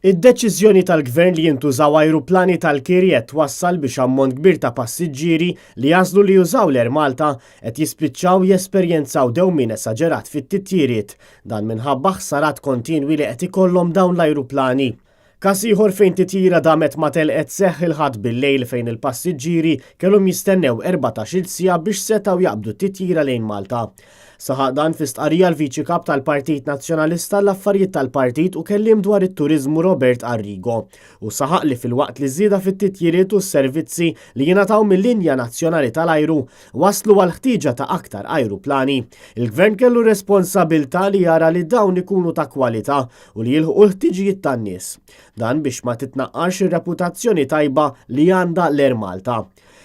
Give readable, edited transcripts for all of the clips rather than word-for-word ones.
Id-deċiżjoni tal-Gvern li jintużaw ajruplani tal-kiri qed twassal biex ammont kbir ta' passiġġieri li jagħżlu li jużaw l-Air Malta qed jispiċċaw jesperjenzaw dewmien esaġerat fit-titjiriet. Dan minħabba ħsarat kontinwi li qed ikollhom dawn l-ajruplani. Każ ieħor fejn titjira damet ma telqet seħħ il-Ħadd bil-lejl fejn il-passiġġieri kellhom jistennew 14-il siegħa biex setgħu jaqbdu t-titjira lejn Malta. Saħaq dan fi stqarrija l-Viċi Kap tal-Partit Nazzjonalista għall-Affarijiet tal-Partit u kelliem dwar it-Turiżmu Robert Arrigo u saħaq li filwaqt li ż-żieda fit-titjiriet u s-servizzi li jingħataw mil-linja nazzjonali tal-ajru wasslu għall-ħtieġa ta' aktar ajruplani, il-Gvern kellu r-responsabilità li jara li dawn ikunu ta' kwalità u li jilħqu l-ħtiġijiet tan-nies. Dan biex ma titnaqqarx ir-reputazzjoni tajba li għandha l-Air Malta.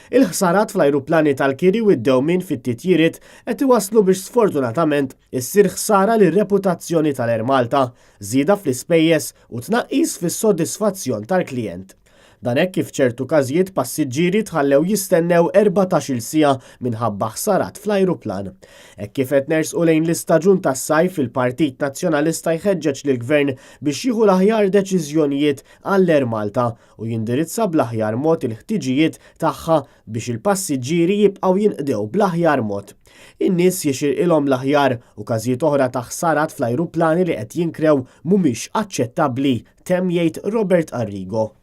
Il-ħsarat fl-ajruplani tal-kiri u d-dewmien fit-titjiriet qed iwasslu biex sfortunatament issir ħsara lir-reputazzjoni tal-Air Malta, żieda fl-ispejjeż u tnaqqis fis-sodisfazzjon tal-klijent. Dan hekk kif f'ċertu każijiet passiġġieri tħallew jistennew 14-il siegħa minħabba ħsarat fl-ajruplan. Hekk kif qed nersqu lejn l-istaġun tas-sajf, il-Partit Nazzjonalista jħeġġeġ lill-Gvern biex jieħu l-aħjar deċiżjonijiet għall-Air Malta u jindirizza bl-aħjar mod il-ħtiġijiet tagħha biex il-passiġġieri jibqgħu jinqdew bl-aħjar mod. In-nies jixirqilhom l-aħjar u każijiet oħra ta' ħsarat fl-ajruplani li qed jinkrew mhumiex aċċettabbli, temm jgħid Robert Arrigo.